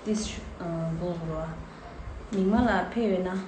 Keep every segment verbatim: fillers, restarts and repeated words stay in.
ཏིས་ཨ་འགོ་དགོས་ར། མིག་དམར་ལ་ཕེབས་ཡོད་ན།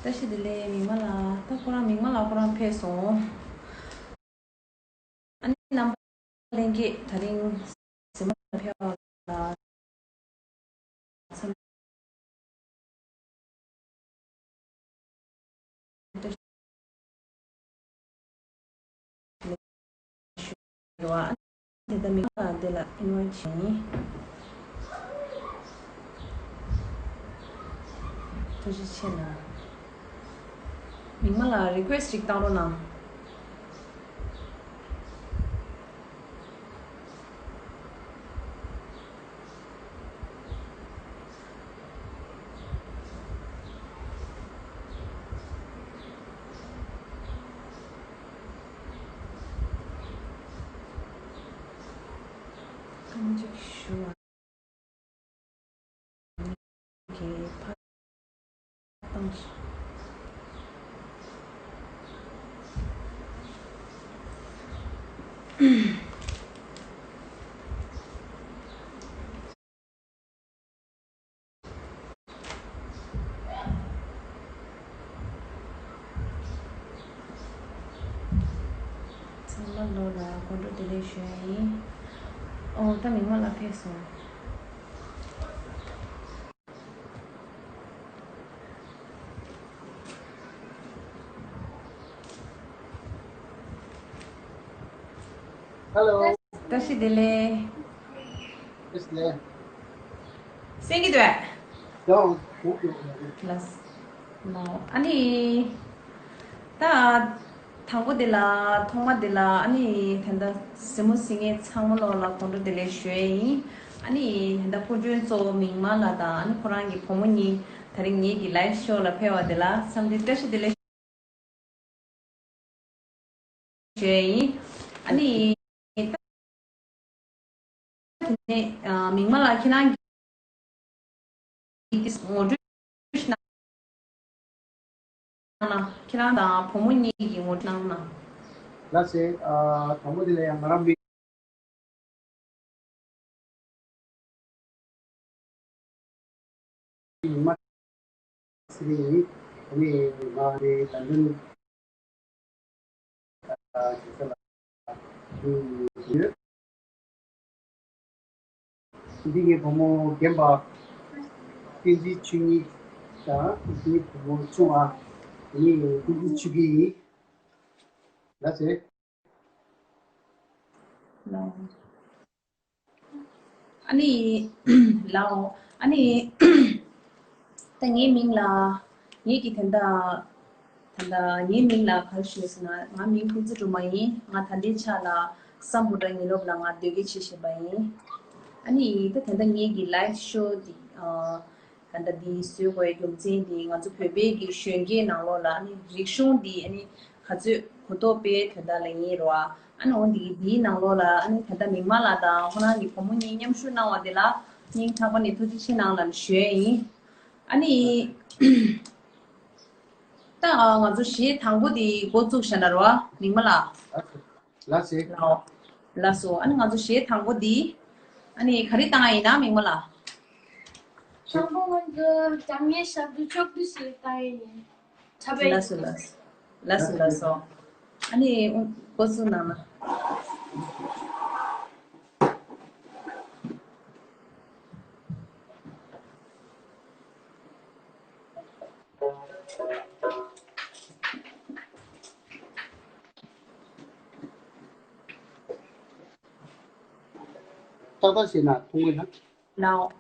བཀྲ་ཤིས་བདེ་ལེགས། མིག་དམར་ལགས། ད་ཁོ་རང་མིག་དམར་ལགས་ཁོ་རང་ཕེབས་སོང་། ཨ་ནི་རྣམ་པ་ལྷན་རྒྱས་དེ་རིང་གཟིགས་མོ་ལ་ཕེབས་པ་ལ་འཚམས་འདྲི་ཞུ་བ། དེ་ལྟར་མིག་དམར་ལགས་འདི་ལ་ཨིན་ཝའེ་ཊི་བྱས་ཡིན། ཐུགས་རྗེ་ཆེ་གནང་། མིག་དམར་ལགས་རི་ཀུ་ཨེ་སི་ཊི་ཅིག་བཏང་རོགས་གནང་། ཐུགས་རྗེ་ཆེ། གི་ཕ་བཏང་སོང་། ཚང་མ་ལོ་ལ་དགོང་དྲོ་བདེ་ལེགས་ཞུ་ཡ་ཡིན། ཨོ་ད་མིག་དམར་ལགས་ཕེབས་སོང་། ཧེ་ལོ། བཀྲ་ཤིས་བདེ་ལེགས། བཀྲ་ཤིས་བདེ་ལེགས། གསན་གྱི་འདུག་གས། ཡང་། ལགས། ལགས། ཨ་ནི། ད། དང་པོ་དེ་ལ་ཐོག་མ་དེ་ལ་ཨ་ནི་ད་ལྟ་གཟིགས་མོ་གཟིགས་མཁན་ཚང་མ་ལོ་ལ་དགོང་དྲོ་བདེ་ལེགས་ཞུ་ཡས་ཡིན། ཨ་ནི་ད་ལྟ་སྐུ་མགྲོན་གཙོ་བོ་མིག་དམར་ལགས་དང་ཨ་ནི་ཁོ་རང་གི་བུ་མོ་གཉིས་དེ་རིང་ངེད་ཀྱི་ལའེབ་ཤོ་ལ་ཕེབས་པ་དེ་ལ་འཚམས་འདྲི་བཀྲ་ཤིས་བདེ་ལེགས་ཞུ་ཡས་ཡིན། ཨ་ནི། དེ་ནས་ཨ་མིག་དམར་ལགས་ཁྱེད་རང་གིས་ངོ་སྤྲོད་ཞིག་གནང་ན། ཁྱེད་རང་དང་བུ་མོ་གཉིས་ཀྱི་ངོ་སྤྲོད་གནང་ན། ལགས་སེ། ཨ་དང་པོ་དེ་ལ་ཡང་ང་རང་མིག་མིག་དམར་ཟེར་གྱི་ཡིན། དེ་ནས་ང་རེ་ལན་ཌན་ཨ་ཞེ་ས་ལ་ཡོད། འདི་ངའི་བུ་མོ་རྒན་པ་བསྟན་འཛིན་ཆོས་ཉིད་དང་། འདི་ངའི་བུ་མོ་ཆུང་བ་དེ་ནས་བསྟན་འཛིན་ཆོས་སྐྱིད་ཡིན། ལགས་སེ། ལའོ། ཨ་ནི། ལའོ། ཨ་ནི། ད་ངའི་མིང་ལ། ངེད་ཀྱི་ད་ལྟ། ད་ལྟ་ངའི་མིང་ལ་ག་རེ་ཞུས་ཟེར་ན། ང་མིང་ཕུན་ཚོགས་སྒྲོལ་མ་ཡིན། ང་ད་ལྟའི་ཆ་ལ་སམ་བྷོ་ཊ་ཉིན་སློབ་ལ་ང་སྡོད་སྐྱེལ་བྱེད་བཞིན་པ་ཡིན། ཨ་ནི་ད་ད་ལྟ་ངེད་ཀྱི་ལའེབ་ཤོ་འདི། ཨ། ད་ལྟ་འདི་བཟོས་དགོས་རྒྱུ་མཚན་འདི་ང་ཚོ་བོད་པའི་གི་གཞོན་སྐྱེས་ནང་ལོགས་ལ་ཨ་ནི་རིག་གཞུང་འདི་ཨ་ནི་ག་ཚོད་གོ་རྟོགས་སྤེལ་དོན་དག་ལ་ཡིན་རོ། ཨ་ནི་འོ་འདི་འདིའི་ནང་ལོགས་ལ་ཨ་ནི་ད་ལྟ་མིག་དམར་ལགས་དང་ཁོ་རང་གི་བུ་མོ་གཉིས་མཉམ་ཞུགས་གནང་བ་དེ་ལ་སྙིང་ཐག་པ་ནས་ཐུགས་རྗེ་ཆེ་གནང་ལབ་ཞུ་ཡས་ཡིན། ཨ་ནི་ད་ང་ཚོ་གཞས་དང་པོ་འདི་འགོ་བཙུགས་བཞག་ན་རོ། མིག་དམར་ལགས། ལགས་སེ། ལགས་སོ། ཨ་ནི་ང་ཚོ་གཞས་དང་པོ་འདི། ཨ་ནི་ག་རེ་བཏང་ཡ་ཡིན་ན་མིག་དམར་ལགས། དང་པོ་ང་ཚོ་འཇམ་མཉེན་ཞབས་རྡུལ་ཕྱོགས་བསྡུས་ཤིག་བཏང་ཡ་ཡིན། འཁྲབ་པའི། ལགས་སོ་ལགས་སོ། ལགས་སོ་ལགས་སོ། ཨ་ནི་འགོ་བཙུགས་གནང་ན། ཏག་ཏག་བྱས་ན་མཐོང་གི་ན། Now.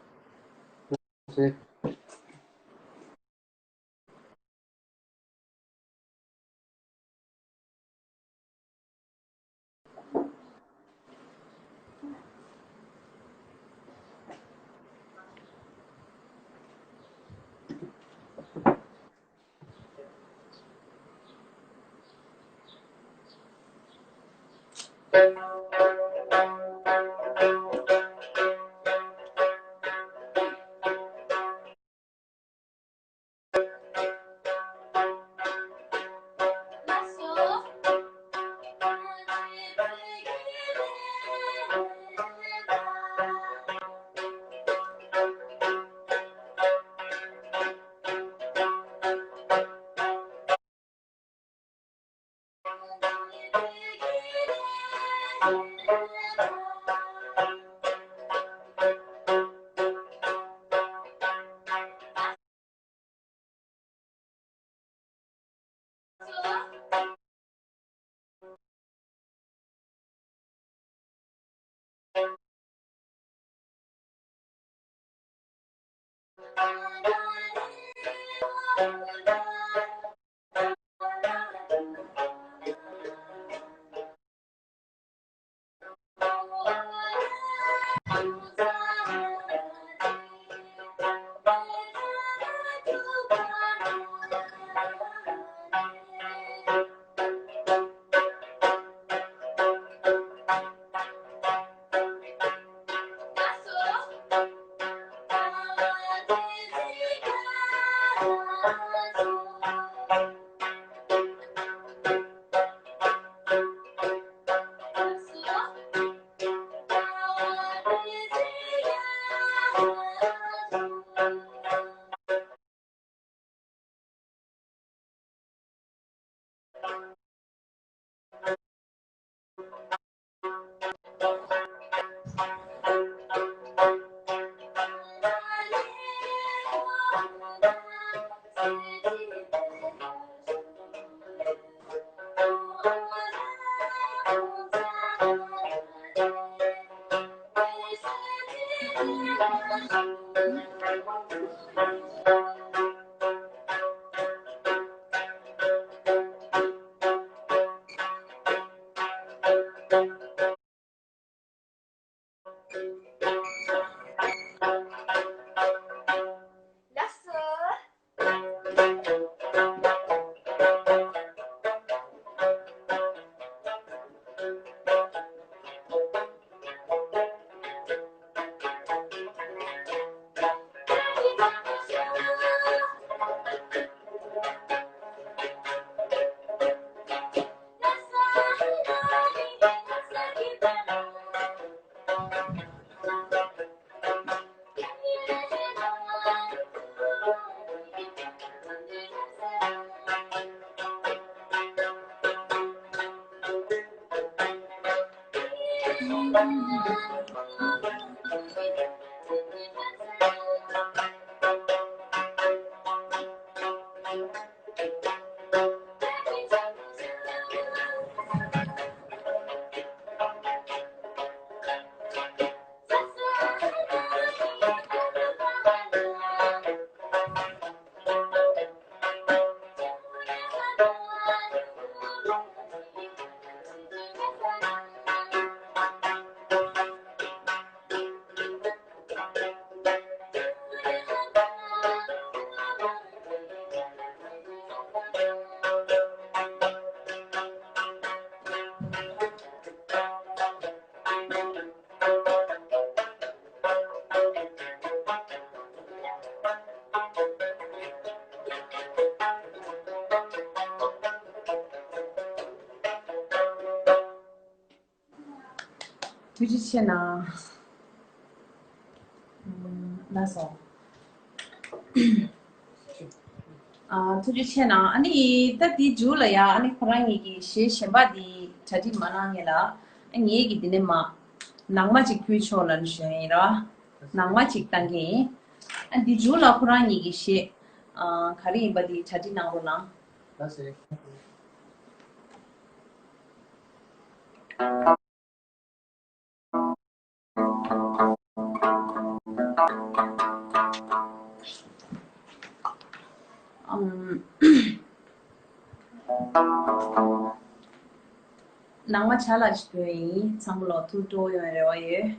ཐུགས་རྗེ་ཆེ་གནང་། ལགས་སོ། ཨ། ཐུགས་རྗེ་ཆེ་གནང་། ཨ་ནི་ད་དེའི་མཇུག་ལ་ཡ། ཨ་ནི་ཁོ་རང་གཉིས་ཀྱི་གཞས་གཞན་པ་འདི་གྲ་སྒྲིག་མ་གནང་སྔོན་ལ། ཨ། ངེད་ཀྱིས་འདི་ནས་མར་ནང་མ་ཅིག་ཕུལ་ཆོག་ལབ་ཞུ་ཡ་ཡིན་ར། ནང་མ་ཅིག་བཏང་གི་ཡིན། ཨ། འདི་མཇུག་ལ་ཁོ་རང་གཉིས་ཀྱི་གཞས། ཨ། ག་རེ་ཡིན་པ་འདི་གྲ་སྒྲིག་གནང་རོགས་གནང་། ལགས་སོ། ཨམ། ནང་མ་ཆ་ལག་ཅིག་ཕུལ་ཡིན། ཚང་མ་ལོ་ཐུགས་སྤྲོ་ཡོང་རེ་བ་ཡོད།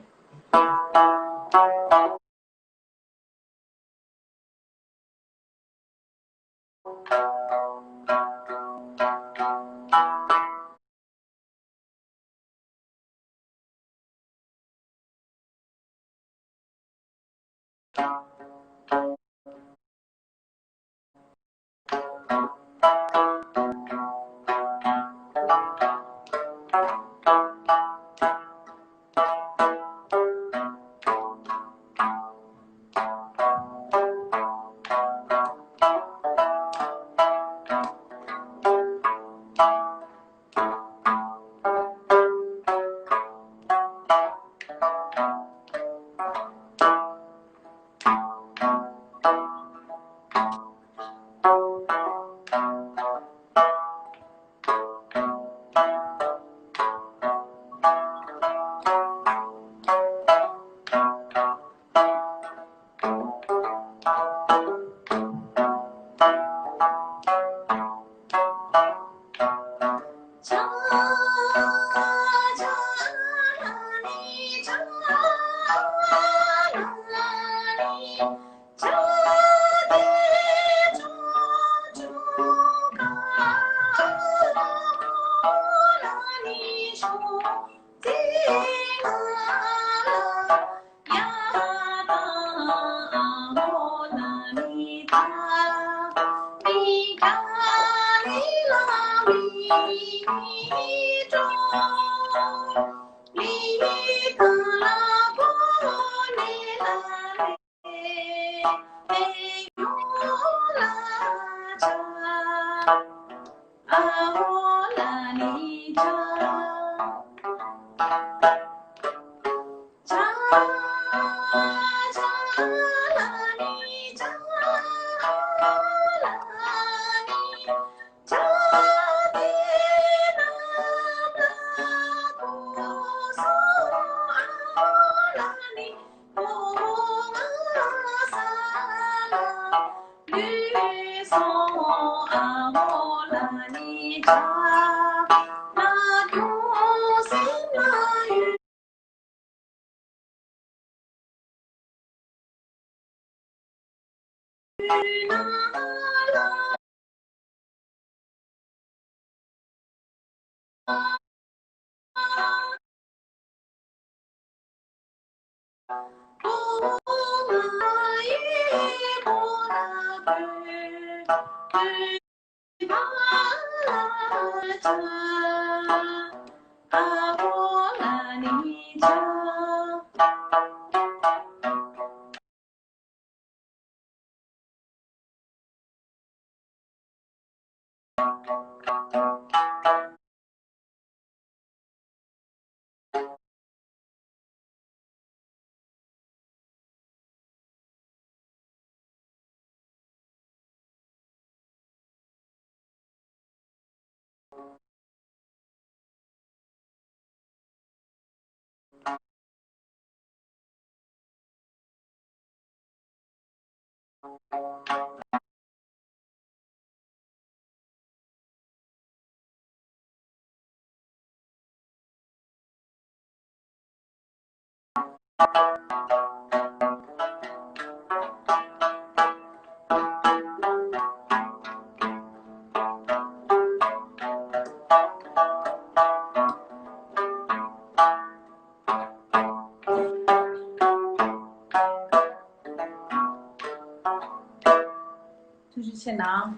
ཐུགས་རྗེ་ཆེ་གནང་།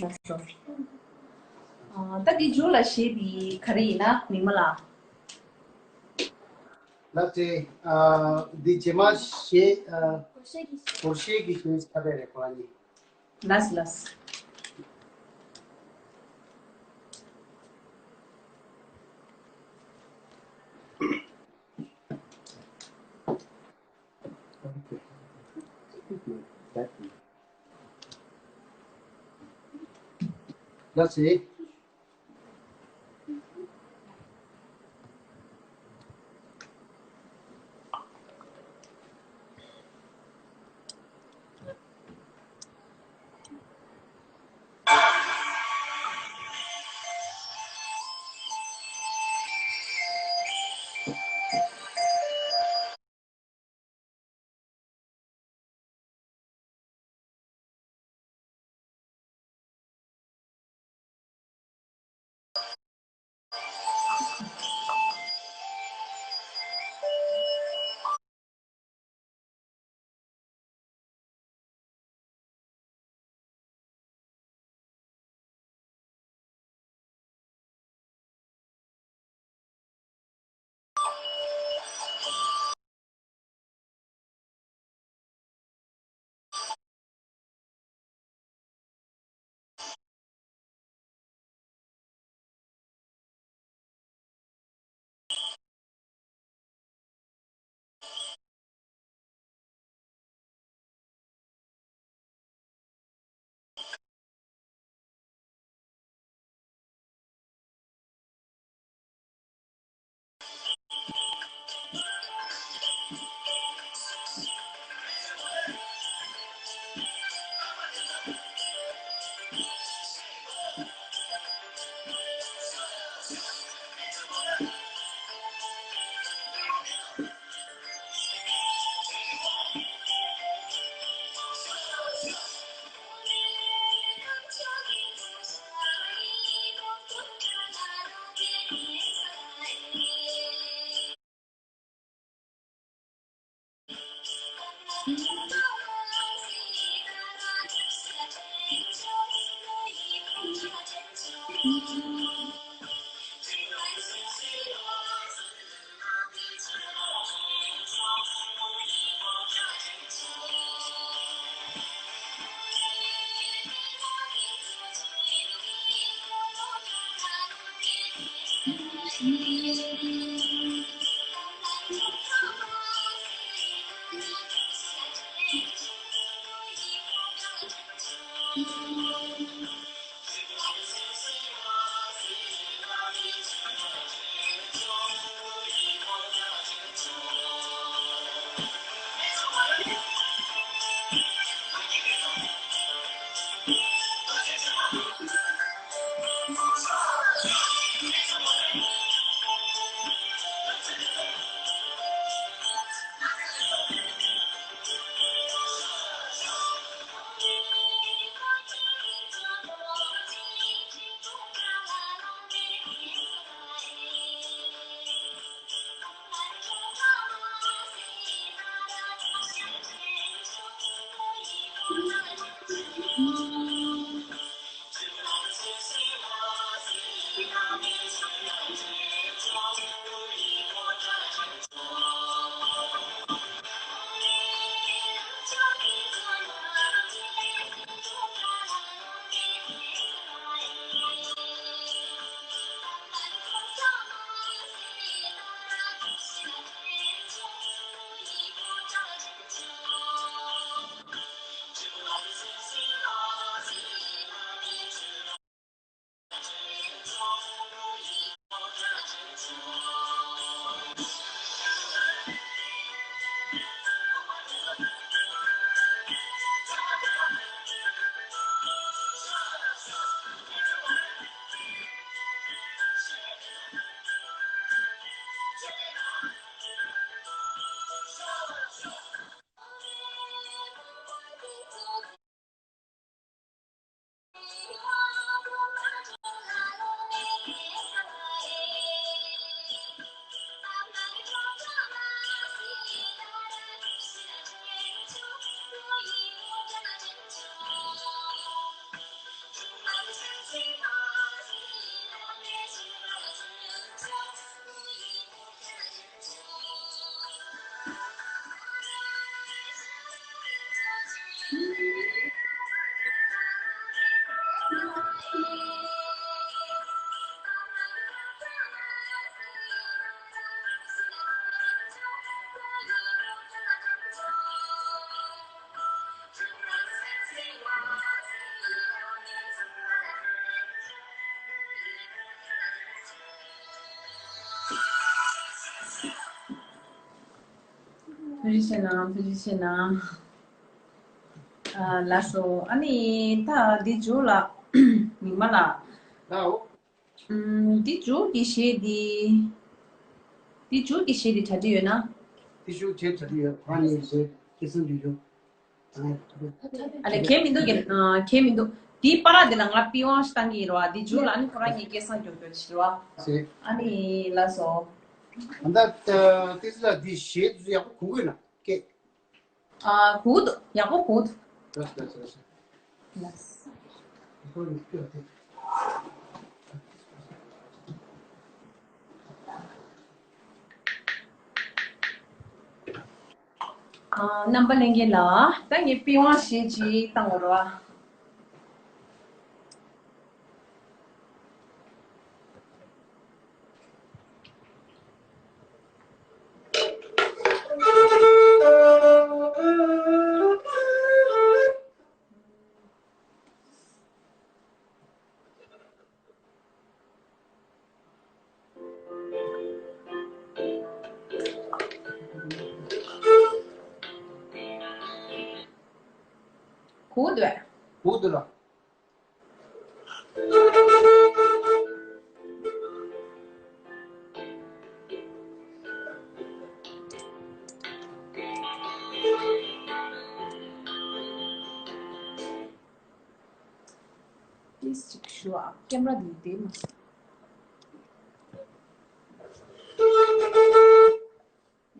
ལགས་སོ། ཨ། ད་འདི་མཇུག་ལ་བཞེས་པའི་ག་རེ་ཡིན་ན་མི་མ་ལགས། ལགས་སེ། ཨ། འདི་རྗེས་མ་བཞེས། ཨ། སྒོར་གཞས་ཀྱི་གཞས་ཁ་པར་རེད་ཁོ་རང་གཉིས། ལགས་ལགས། ལགས་སེ། ཐུགས་རྗེ་ཆེ་གནང་། ཐུགས་རྗེ་ཆེ་གནང་། ཨ། ལགས་སོ། ཨ་ནི་ད་འདི་མཇུག་ལ་མིག་དམར་ལགས། ལའོ། ཨམ། འདི་མཇུག་གི་གཞས་འདི། འདི་མཇུག་གི་གཞས་འདི་གྲ་སྒྲིག་ཡོད་ན། འདི་མཇུག་གཞས་གྲ་སྒྲིག་ཡོད། ཁོ་རང་གཉིས་གཞས་སྐྱེད་སྲིང་བྱེད་རྒྱུ། ཨ་ལས་གལ་མི་འདུག་གི། ཨ། གལ་མི་འདུག་དེའི་བར་དེ་ལ་ང་པི་ཝང་ཞིག་བཏང་གི་ཡིན་རོ། དེ་མཇུག་ལ་ཨ་ནི་ཁོ་རང་གཉིས་སྐད་གསང་མགྱོགས་མགྱོགས་ཞིག་རོ། ཨ་ནི་ལགས་སོ། ད་ལྟ་ཏི་སི་ལ་འདི་གཞས་དེ་ཚོ་ཡག་པོ་གོ་གི་ཡོད་ན་སྐད། ཨ། གོ་གི་འདུག་ཡག་པོ་གོ་གི་འདུག་ལགས་སོ། ལགས་སོ། ལགས་སོ། ཨ། རྣམ་པ་ལྷན་རྒྱས་ལགས། ད་ངས་པི་ཝང་གཞས་ཅིག་བཏང་བ་རོ། གོ་འདུག་གས། གོ་འདུག་ལགས། ཏིས་ཅིག་ཞུ་ཨ། ཀེམ་ར་འདི་བདེ་མ་སོང་།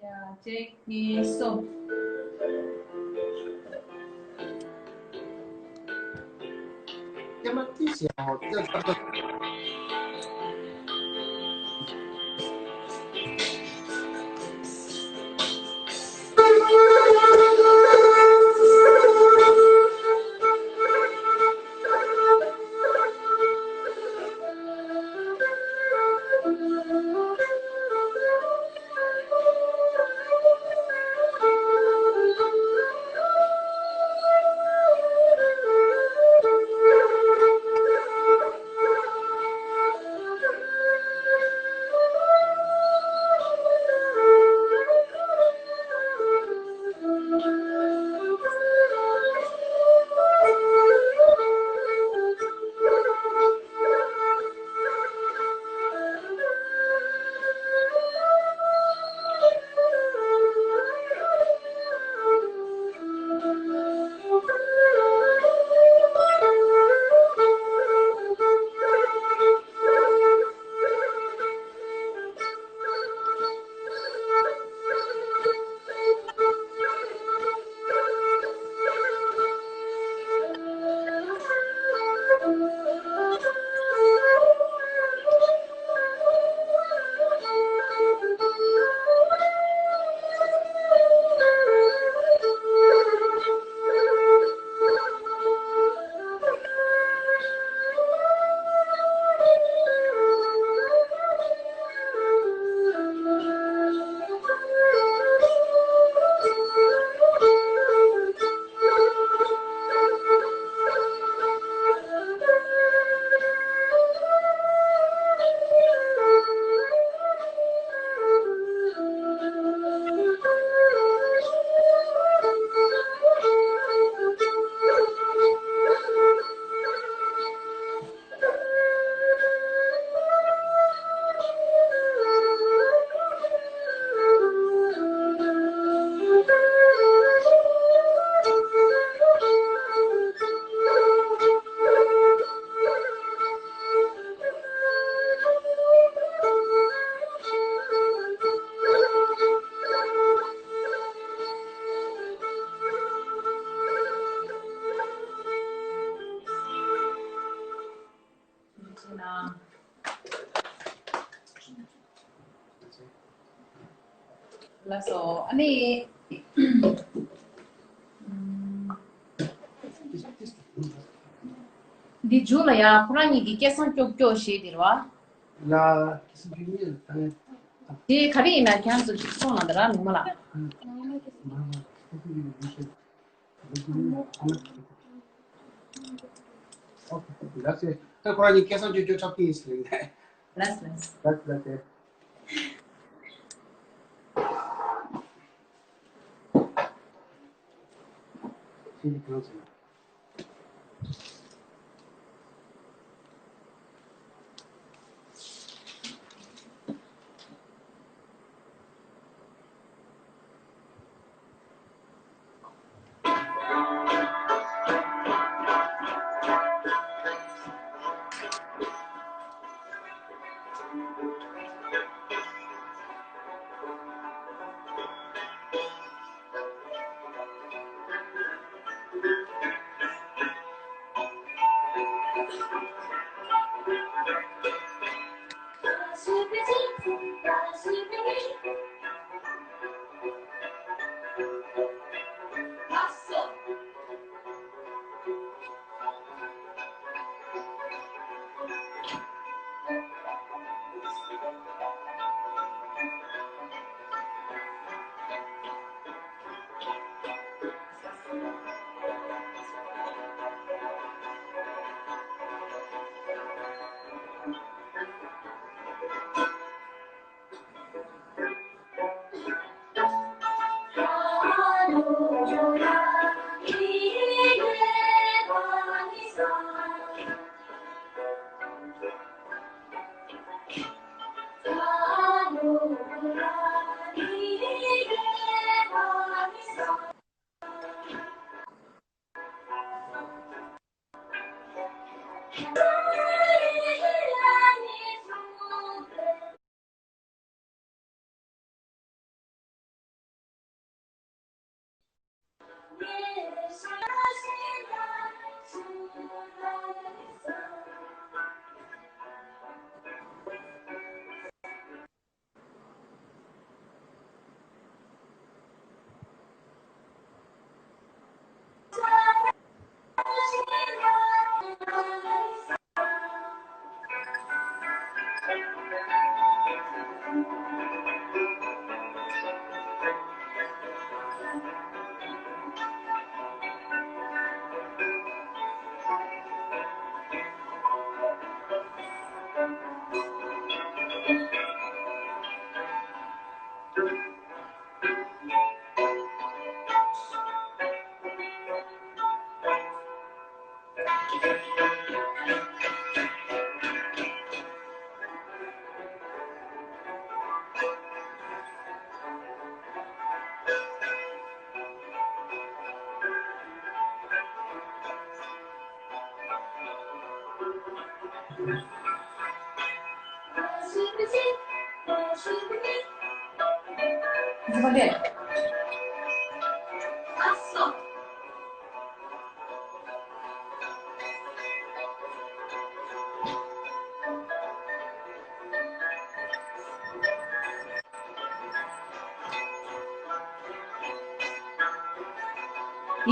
ཡ། གཅིག་གཉིས་གསུམ། ལགས་སོ། ཨ་ནི། འདི་མཇུག་ལ་ཡ་ཁོ་རང་གཉིས་ཀྱི་སྐད་གསང་ཀྱོག་ཀྱོག་ཞེས་འདིར་བ། ལ། དེ་ག་རེ་ཡིན་ན་ཁྱེད་རང་ཚོ་ཞིག་གསུངས་ལ་འདི་ར་ནུ་མ་ལ། ད་ཁོ་རང་གཉིས་སྐད་གསང་ཀྱོག་ཀྱོག་ཆགས་ཀྱི་ཡིན་ཟེར་ནས། ལགས་ལགས། ལགས་ལགས་ཏེ། ཤེས་ཀྱི་གང་ཟེར་ན། ཡེ་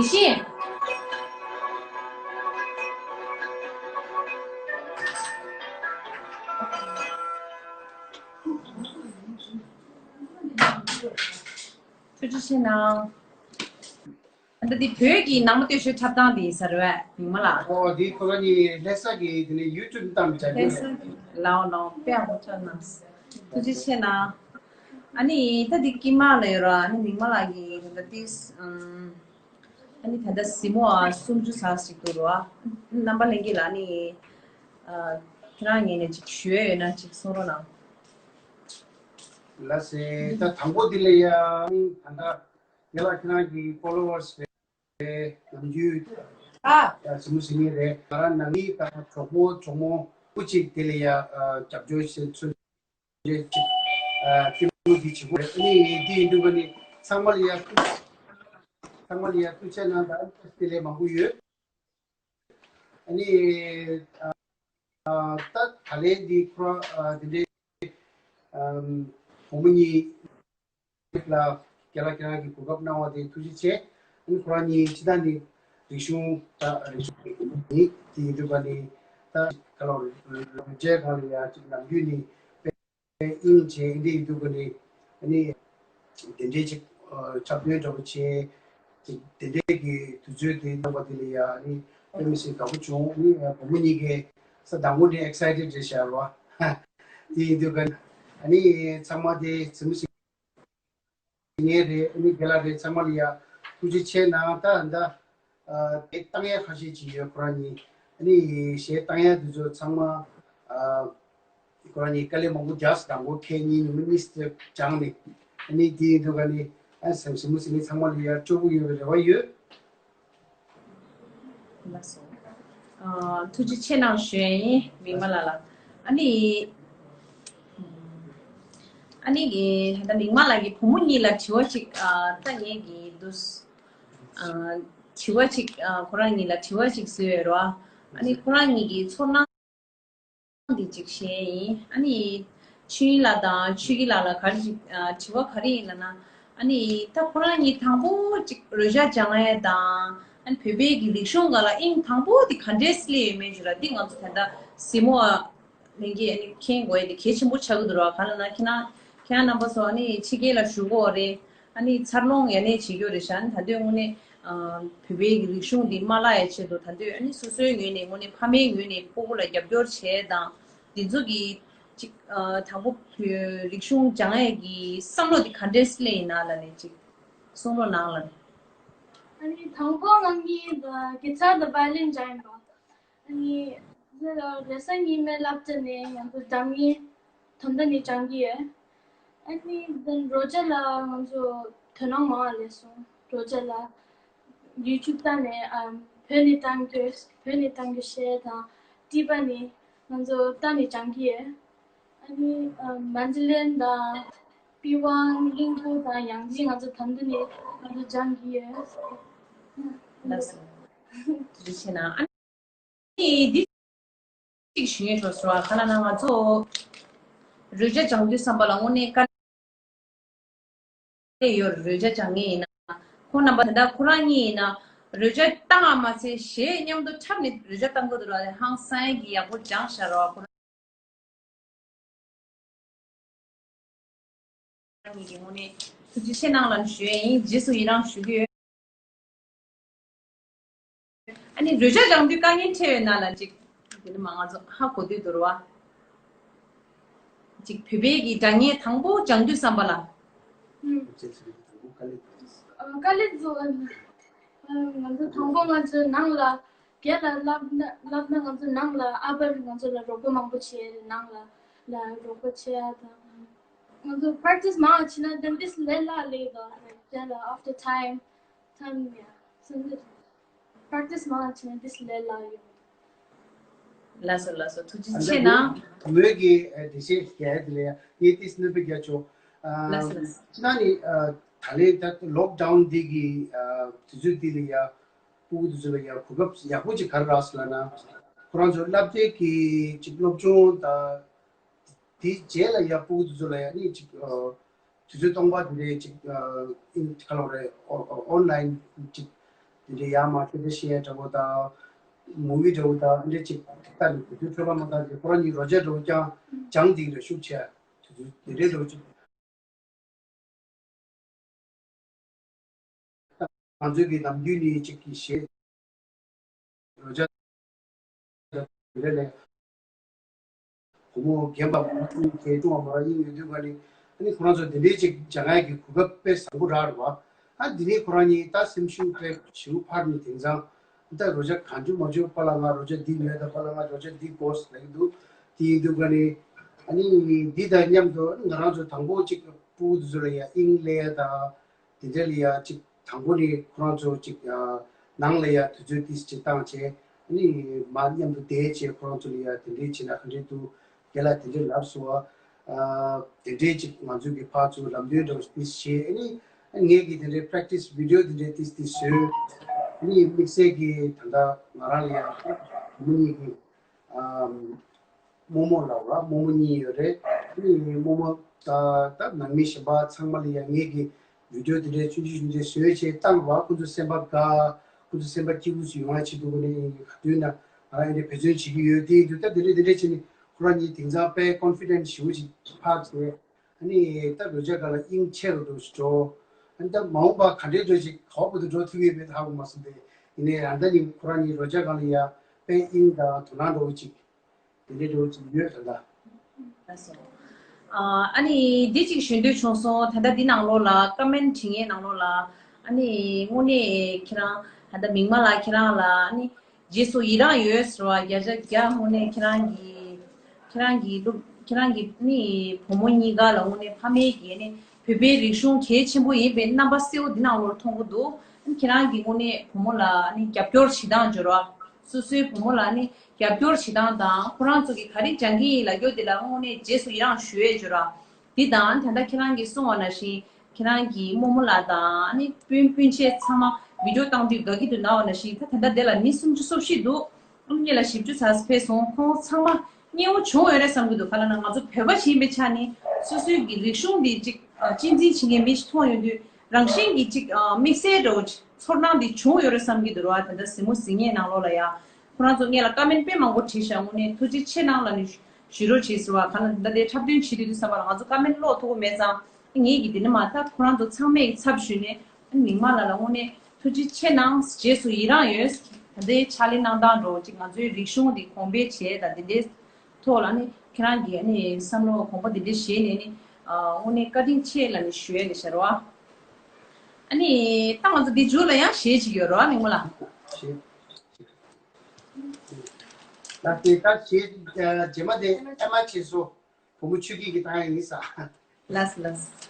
ཤེས། ཐུགས་རྗེ་ཆེ་གནང་། ཨ་ད་འདི་བོད་ཀྱི་ནང་མ་སྟོད་ཤོད་འཁྲབ་སྟངས་འདི་ཟེར་བས་མིང་མ་ལགས། ཨོ་འདི་ཁོ་རང་གཉིས་ལྷ་ས་གི་དེ་ནས་ཡུ་ཊུབ་བཏང་བྱ་རྒྱུ། ལྷ་ས་གི་ལའོ་ལའོ་དཔེ་ཡག་པོ་ཆགས་གནང་། ཐུགས་རྗེ་ཆེ་གནང་། ཨ་ནི་ད་འདི་དཀྱིལ་མ་ལ་ཡོད་ར། ཨ་ནི་མིང་མ་ལགས་ཀྱི་ད་ལྟ་ཏིས་ཨམ། ཨ་ནི་ད་ལྟ་གཟིགས་མོ་ཨ་སུམ་ཅུ་ཙམ་ཞིག་འདུག་ར། རྣམ་པ་ལྷན་རྒྱས་ལ་ཨ་ནི་ཨ་ཁྱེད་རང་ངོས་ནས་ཅིག་ཞུ་ཡས་ཡོད་ན་ཅིག་གསུང་རོགས་གནང་། ལགས་སེ། ད་དང་པོ་འདི་ལ་ཡང་ད་ལྟ་རྒན་ལགས་ཁྱེད་རང་གི་ཕོ་ལོ་ཝར་སི་རེད། ནམ་རྒྱུན་ཨ་ཡ་གཟིགས་མོ་གཟིགས་མཁན་རེད། ང་རང་ནང་མི་དང་གྲོགས་པོ་གྲོགས་མོ་སྐུ་གཅིག་དེ་ལ་ཡ་ཨ་རྒྱབ་སྐྱོར་བྱེད་ཚུལ་རེད་ཅིག་ཨ་སྐྱིད་པོ་འདི་བྱེད་དགོས་རེད། ཨ་ནི་འདི་ཡིན་དུས་ཀ་ནི་ཚང་མ་ལ་ཡ་ཐུགས་ཚང་མ་ལ་ཡ་ཐུགས་རྗེ་གནང་དང་ཨ་ནི་བཀྲ་ཤིས་བདེ་ལེགས་མང་པོ་ཡོད། ཨ་ནི་ཨ་ཨ་ད་ད་ལན་འདི་ཁོ་རང་ཨ་འདི་འདྲའི་ཨམ་བུ་མོ་གཉིས་ལ་རྒན་ལགས་ཁྱེད་རང་གིས་གོ་སྐབས་གནང་བ་དེ་ཐུགས་རྗེ་ཆེ། ཨ་ནི་ཁོ་རང་གཉིས་སྤྱིར་བཏང་ནི་རིག་གཞུང་ད་རིག་གཞུང་ནི་དེ་ཡིན་དུས་ཀ་ནི་ད་ག་ལ་རེད་རེད་གང་ལ་ཡ་གཅིག་ནམ་རྒྱུན་ནི་དབྱིངས་ཅན་འདི་ཡིན་དུས་ཀ་ནི་ཨ་ནི་དེ་འདྲའི་ཅིག་ཨ་འཁྲབ་སྟོན་འདྲ་པོ་བྱས་ཅིག་དེ་འདྲའི་གི་དུས་ཚོད་དེ་གནང་བ་དེ་ལ་ཡ་ཨ་ནི་དཔེ་མི་སྲིད་དགའ་པོ་བྱུང་། ཨ་ནི་བུ་མོ་གཉིས་ཀས་ས་དང་པོ་ནས་ཨེག་སའི་ཊེཌ་རེད་ཤག་ར། དེ་ཡིན་དུས་ཀ་ཨ་ནི་ཚང་མ་དེ་གཟིགས་མོ་གཟིགས་མཁན་རེད། ཨ་ནི་རྒན་ལགས་རེད། ཚང་མ་ལ་ཡ་ཐུགས་རྗེ་ཆེ་གནང་། ད་ད་ཨ་དེ་བཏང་ཡ་ཁ་ཤས་ཅིག་ཡོད། ཁོ་རང་གཉིས་ཨ་ནི་གཞས་བཏང་ཡ་དེ་ཚོ་ཚང་མ་ཨ་ཁོ་རང་གཉིས་དཀའ་ལས་མང་པོ་རྒྱག་སོང་། དང་པོ་ཁལ་གཉིས་ཉི་མ་གཉིས་ཙམ་སྦྱངས་ནས། ཨ་ནི་དེ་ཡིན་དུས་ཀ་ནི་ཨ་གཟིགས་མོ་གཟིགས་མཁན་ཚང་མ་ལ་ཡ་སྤྲོ་པོ་ཡོད་པའི་རེ་བ་ཡོད། ལགས་སོ། ཨ་ཐུགས་རྗེ་ཆེ་གནང་ཞུ་ཡ་ཡིན་མིག་དམར་ལགས་ལ། ཨ་ནི་ཨ་ནི་གི་ད་མིག་དམར་ལགས་ཀྱི་བུ་མོ་གཉིས་ལ་དྲི་བ་ཅིག་ཨ་ད་ངས་ཀྱི་འདུག་ཨ་དྲི་བ་ཅིག་ཨ་ཁོ་རང་གཉིས་ལ་དྲི་བ་ཅིག་བཟོས་ཡོད་རེད་བ། ཨ་ནི་ཁོ་རང་གཉིས་ཀྱི་ཚོར་སྣང་འདི་ཅིག་བཤད་ཡིན། ཨ་ནི་ཆོས་དབྱིངས་ལགས་དང་ཆོས་སྐྱིད་ལགས་ལ་ག་རེ་ཅིག་ཨ་དྲི་བ་ག་རེ་ཡིན་ལབ་ན། ཨ་ནི་ད་ཁོ་རང་གཉིས་དང་པོ་ཅིག་རོལ་ཆ་སྦྱང་ཡས་དང་ཨ་ནི་བོད་པའི་གི་རིག་གཞུང་སྒང་ལ་དབྱིངས་དང་པོ་འདི་ག་འདྲས་སླེབས་ཡོད་མེད་ཅིག་ར། འདི་ང་ཚོ་ད་ལྟ་གཟིགས་མོ་ལྷན་རྒྱས་ཨ་ནི་མཁྱེན་དགོས་ཡས་དེ་གལ་ཆེན་པོ་ཆགས་ཀྱི་འདུག་ར། ག་ལབ་ན་ཁྱེད་རང་ཁྱེད་རང་རྣམ་པ་ཚོ་ཨ་ནི་ཕྱི་རྒྱལ་ལ་བཞུགས་ཀྱི་ཡོད་རེད། ཨ་ནི་འཚར་ལོངས་ཡ་ནས་བྱེད་རྒྱུ་རེད་ཤག་ཨ་ནི་ད་དུང་དངོས་གནས་ཨ་བོད་པའི་གི་རིག་གཞུང་འདི་མ་བརླག་ཡ་ཆེད་དུ་ད་དུང་ཨ་ནི་སོ་སོའི་ངོས་ནས་དངོས་གནས་ཕ་མའི་ངོས་ནས་སྤོ་བོ་ལ་རྒྱབ་སྐྱོར་བྱས་དང་འདི་ཚོ་གི་ཅིག་ཨ་དང་པོ་བོད་རིག་གཞུང་སྦྱང་ཡ་གི་བསམ་བློ་འདི་ག་འདྲས་སླེབས་ཡིན་ན་ལབ་ནས་ཅིག་གསུང་རོགས་གནང་ལབ་ནས། ཨ་ནི་དང་པོ་ང་གཉིས་གི་ཊར་དང་བའི་ལིན་སྦྱངས་ཡིན་པ། ཨ་ནི་འདི་ལ་རེས་གཟའ་ཉི་མའི་སློབ་གྲྭ་ནས་ང་ཚོ་སྒྲ་སྙན་ད་ལྟ་ནས་སྦྱང་གི་ཡོད། ཨ་ནི་འདི་རོལ་ཆ་ལ་ང་ཚོ་དོ་སྣང་མང་བ་སླེབས་སོང་། རོལ་ཆ་ལ་ཡུ་ཊུབ་ལྟ་ནས་ཨམ་བོད་ནས་བཏང་རྒྱུ་བོད་ནས་བཏང་རྒྱུ་གཞས་དང་ཊི་བ་ནས་ང་ཚོ་ལྟ་ནས་སྦྱང་གི་ཡོད། ཨ་ནི་ཨམ་མན་ཌ་ལིན་དང་པི་ཝང་གླིང་བུ་དང་ཡང་ཅིན་ང་ཚོ་ད་ལྟ་ནས་ང་ཚོ་སྦྱང་གི་ཡོད། ལགས་སོ། ཐུགས་རྗེ་ཆེ་གནང་། ཨ་ནི་འདི་གཅིག་ཞུ་ཡས་འགྲོ་སོང་། ག་ལབ་ན་ང་ཚོ་རོལ་ཆ་སྦྱང་དུས་ཙམ་པ་ལ་དངོས་གནས་དཀའ་ལས་ཡོད་རེད། རོལ་ཆ་སྦྱང་མཁན་ཡིན་ན་ཁོང་རྣམ་པ་ད་ལྟ་ཁོ་རང་གཉིས་ཡིན་ན་རོལ་ཆ་བཏང་བ་མ་ཚད་གཞས་མཉམ་དུ་འཁྲབ་ནས་རོལ་ཆ་བཏང་གི་འདུག་ར། ཧང་སང་གི་ཡག་པོ་སྦྱངས་ཤག་ར། ཁོ་རང་གཉིས་ཀྱི་ངོས་ནས་ཐུགས་རྗེ་ཆེ་གནང་ལབ་ཞུ་ཡས་ཡིན། རྗེས་སུ་ཡི་རང་ཞུ་གི་ཡོད། ཨ་ནི་རོལ་ཆ་སྦྱང་དུས་དཀའ་ངལ་འཕྲད་ཡོད་ན་ལབ་ཅིག་དེ་ནི་མ་ང་ཚོ་ཧ་གོ་དུས་འདུག་ར་བ། ཅིག་བོད་པའི་གི་སྒྲ་སྙན་དང་པོ་སྦྱང་དུས་ཙམ་པ་ལ། ཨ་དཀའ་ལས་བཟོ་བ་ནི། ང་ཚོ་དང་པོ་ང་ཚོ་ནང་ལ་རྒན་ལ་བསླབ་ན་བསླབ་ན་ང་ཚོ་ནང་ལ་ཨ་ཕར་ང་ཚོ་ལ་རོགས་པ་མང་པོ་བྱས་རེད། ནང་ལ་ལ་རོགས་པ་བྱས་ཡ་དང་། ང་ཚོ་པེ་རེག་ཊི་སི་མང་བ་བྱས་ན་then this ལས་སླ་ལས་དང་རྒན་ལ་after time time yeah so པེ་རེག་སི་མང་བ་བྱས་ན་this ལས་སླ་ཡོད། ལགས་སོ་ལགས་སོ། ཐུགས་རྗེ་ཆེ་གནང་། མོས་ཀྱི་འགྲེལ་བཤད་རྒྱག་ཡ་དེ་ལ་ཡ་ངས་ཏིས་གནོད་པ་རྒྱག་ཆོག་ལགས་སོ་ལགས་སོ། ཕྱི་ནང་ནི་ད་ལན་ད་ལོག་ཌའུན་འདི་གི་དུས་ཚོད་འདི་ལ་ཡ་སྤུ་གུ་དེ་ཚོ་ལ་ཡ་གོ་སྐབས་ཡག་པོ་ཅིག་ག་རེ་རག་སོང་ལབ་ན། ཁོ་རང་ཚོ་བསླབ་བྱའི་གི་ཅིག་སློབ་སྦྱོང་དང་དེའི་རྗེས་ལ་ཡ་སྤུ་གུ་དེ་ཚོ་ལ་ཡ་ནི་ཅིག་དུས་ཚོད་སྟོང་པ་དེ་འདྲའི་ཅིག་ཨིན་ག་ལབ་རེད། ཨོ་ཨོན་ལའིན་ཅིག་དེ་འདྲའི་ཡར་མར་སྐད་ཆ་བཤད་ཡ་འདྲ་བོ་དང་། མུ་བི་འདྲ་བོ་དང་འདྲ་ཅིག་ལྟ་ནས་དུས་ཚོད་འཕྲོ་བརླག་མ་བཏང་ཅིག་ཁོ་རང་གཉིས་རོལ་ཆ་འདྲ་བོ་ཀྱང་སྦྱང་སྟེ་རེ་ཤུགས་ཆེ་དུས་ཚོད་དེ་འདྲའི་འདྲ་བོ་ཅིག་ང་ཚོའི་གི་ནམ་རྒྱུན་ནས་ཅིག་གི་གཞས་རོལ་ཆ་རེ་ལས་བུ་མོ་རྒན་པ་མ་ར་ཨིན་གྱི་ཀྲུང་བ་མ་ར་ཨིན་ཡོད་དུས་ག་ནི་ཨ་ནི་ཁོ་རང་ཚོ་དེ་འདྲའི་ཅིག་སྦྱང་ཡ་གི་གོ་སྐབས་དཔེ་བཟང་པོ་རག་རེད་བ། ཨ་འདི་ནས་ཁོ་རང་གཉིས་ད་སེམས་ཤུགས་དཔེ་ཞེ་པོ་འཕར་ནས་དེང་སང་ད་རོལ་ཆ་གང་བྱུང་མང་བྱུང་པ་ལ་ང་རོལ་ཆ་འདི་ཉོས་དང་པ་ལ་ང་རོལ་ཆ་འདི་དགོས་ལབ་ཀྱི་འདུག་དེ་ཡིན་དུས་ག་ནི་ཨ་ནི་འདི་དང་མཉམ་དུ་ང་རང་ཚོ་དང་པོ་ཅིག་སྤུ་གུ་དེ་ཚོ་ལ་ཡ་དབྱིངས་སླེབས་ཡ་དང་། དེ་འདྲ་ལ་ཡ་ཅིག་དང་པོ་ནས་ཁོ་རང་ཚོ་ཅིག་ནང་ལ་ཡ་དུས་ཚོད་ཏིས་ཅིག་བཏང་བྱས་ཨ་ནི་མ་མཉམ་དུ་བསྡད་བྱས་ཁོ་རང་ཚོ་ལ་ཡ་དེ་འདྲའི་བྱས་ན་ག་འདྲའི་འདུག་རྒན་ལགས་དེ་འདྲའི་ལབ་སོང་བ། དེ་འདྲའི་ཅིག་ང་ཚོའི་གི་ཕར་ཚུར་ལམ་སྟོན་འདྲ་བོ་ཏིས་བྱས་ཨ་ནི་ངས་གི་དེ་འདྲའི་པེ་རེག་ཊིས་བི་ཌི་ཡོ་དེ་འདྲའི་ཏིས་ཏིས་བཟོས། ཨ་ནི་དམིགས་བསལ་གི་ད་ལྟ་ང་རང་ལ་ཡ་མི་གཉིས་གི་རྨོ་མོ་ལབ་ར་རྨོ་མོ་གཉིས་ཡོད་རེད། དེ་ནི་རྨོ་མོ་ད་ད་ནང་མི་གཞན་པ་ཚང་མ་ལ་ཡང་ངེད་ཀྱི་བི་ཌི་ཡོ་དེ་འདྲའི་ཆུང་ཆུང་ཆུང་ཆུང་བཟོས་བྱས་བཏང་བ་ཁོ་ཚོ་སེམས་པ་དགའ། ཁོ་ཚོ་སེམས་པ་སྐྱིད་པོ་ཞིག་ཡོང་བ་བྱེད་ཐུབ་པ་ནི་ག་དུས་ན་ང་རང་ཨེ་འདྲའི་འབད་བརྩོན་བྱེད་ཀྱི་ཡོད། དེ་ཡིན་དུས་ད་དེ་འདྲའི་དེ་འདྲའི་བྱས་ནས་ཁོ་རང་གཉིས་དེང་སང་དཔེ་ཀོན་ཕི་ཌེན་ཊི་ཞེ་པོ་ཞིག་འཕར་བྱས། ཨ་ནི་ད་རོལ་ཆ་སྒང་ལ་དབྱིངས་ཆེ་རུ་འགྲོ་ཞིག་འགྲོ། ཨ་ནི་ད་མ་འོངས་པ་ག་འདྲའི་འགྲོ་ཞིག་ག་བ་བར་དུ་འགྲོ་ཐུབ་ཡོད་མེད་ཧ་གོ་མ་སོང་སྟེ། ཡིན་ནའི་ཡང་ད་ནི་ཁོ་རང་གཉིས་རོལ་ཆ་སྒང་ལ་ཡ་དཔེ་དབྱིངས་དང་དོ་སྣང་འགྲོ་བ་ཅིག་དེ་འདྲའི་འགྲོ་བ་ཅིག་ཡོད་ད་ལྟ། ལགས་སོ། ཨ་ནི་འདི་ཅིག་ཞུ་འདོད་བྱུང་སོང་། ད་ལྟ་འདི་ནང་ལོགས་ལ་ཀོ་མེན་ཊི་བྲིས་མཁན་ནང་ལོགས་ལ་ཨ་ནི་དངོས་གནས་ཁྱེད་རང་ད་ལྟ་མིག་དམར་ལགས་ཁྱེད་རང་ལ་ཨ་ནི། རྗེས་སུ་ཡི་རང་ཡོད་ཟེར་བ་བརྒྱ་ཆ་བརྒྱ་དངོས་གནས་ཁྱེད་རང་གི་ཁྱེད་རང་གི་སློབ་ཁྱེད་རང་གི་ནི་བུ་མོ་གཉིས་ཀ་ལ་དངོས་གནས་ཕ་མའི་གི་ནི་བོད་པའི་རིག་གཞུང་གལ་ཆེན་པོ་ཡིན་པའི་རྣམ་པ་གསལ་པོ་འདི་ནང་ལོགས་མཐོང་གི་འདུག་ཁྱེད་རང་གི་དངོས་གནས་བུ་མོ་ལ་ནི་རྒྱབ་སྐྱོར་བྱེད་སྟངས་སྦྱོར་བ། སོ་སོའི་བུ་མོ་ལ་ནི་རྒྱབ་སྐྱོར་བྱེད་སྟངས་དང་ཁོ་རང་ཚོ་གི་ག་རེ་སྦྱང་གི་ཡིན་ལབ་རྒྱུ་དེ་ལ་དངོས་གནས་རྗེས་སུ་ཡི་རང་ཞུ་ཡས་སྦྱོར་བ། འདི་དང་ད་ལྟ་ཁྱེད་རང་གིས་གསུངས་པ་ནང་བཞིན་ཁྱེད་རང་གི་རྨོ་མོ་ལགས་དང་ཨ་ནི་སྤུན་སྤུན་མཆེད་ཚང་མ་བི་ཌིའོ་བཏང་དུས་དགའ་གི་འདུག་ལབ་པ་ནང་བཞིན་ད་ད་ལྟ་དེ་ལ་མི་སུམ་ཅུ་སོ་བཞི་འདུག་ཨ་ནི་ལ་བཞི་བཅུ་ཙམ་ཕེབས་སོང་། ཁོང་ཚང་མ་མཉེས་པོ་བྱུང་ཡོད་རེད་བསམ་གི་འདུག་ག་ལབ་ན་ང་ཚོ་བོད་པ་ཞིག་ཡིན་པའི་ཆ་ནས་སོ་སོའི་གི་རིག་གཞུང་འདི་ཅིག་གཅེས་འཛིན་བྱེད་མཁན་མི་ཞིག་མཐོང་ཡོང་དུས་རང་བཞིན་གྱིས་ཅིག་དམིགས་བསལ་འདྲ་བོ་ཅིག་ཚོར་སྣང་འདི་བྱུང་ཡོད་རེད་བསམ་གི་འདུག་ར། ད་ལྟ་གཟིགས་མོ་གཟིགས་མཁན་ནང་ལོགས་ལ་ཡ། ཁོ་རང་ཚོ་སྔོན་ལ་ཀོ་མེན་ཊི་དཔེ་མང་པོ་བྲིས་ཤག་དངོས་གནས་ཐུགས་རྗེ་ཆེ་གནང་ལབ་ནས་ཞུ་རོགས་བྱེད་ཟེར་བ་གང་ལ་འདི་འདྲའི་འཁྲབ་སྟོན་བྱེད་དུས་དུས་བསམ་པ་ལ་ང་ཚོ་ཀོ་མེན་ཊི་ཀློག་ཐུབ་ཀྱི་མེད་ཙང་ངེད་ཀྱིས་འདི་ནས་མ་ཐག་ཁོ་རང་ཚོ་ཚང་མའི་ཚབ་ཞུས་ནས་མིག་དམར་ལགས་ལ་དངོས་གནས་ཐུགས་རྗེ་ཆེ་གནང་། རྗེས་སུ་ཡི་རང་ཡོད། ད་ལྟའི་ཕྱག་ལས་གནང་སྟངས་འདྲ་བོ་ཅིག་ང་ཚོའི་རིག་གཞུང་འདི་གོང་འཕེལ་བྱས་དང་འདི་འདྲའི་ཐོག་ལ་ནི་ཁྱེད་རང་གིས་ནི་བསམ་བློ་དགོངས་པ་འདི་འདྲའི་བཞེས་ནས་ནི་དངོས་གནས་བཀའ་དྲིན་ཆེ་ལབ་ནས་ཞུ་ཡས་ནི་ཤར་བ། ཨ་ནི་ད་ང་ཚོ་འདི་མཇུག་ལ་ཡང་གཞས་ཅིག་ཡོད་རེད་བ་མིག་དམར་ལགས། ལགས་སེ་ད་གཞས་རྗེས་མ་དེ་ཨ་མ་བྱས་སོ། བུ་མོ་ཆོས་སྐྱིད་ཀྱིས་བཏང་ཡ་ཡིན་ས། ལགས་སོ་ལགས་སོ།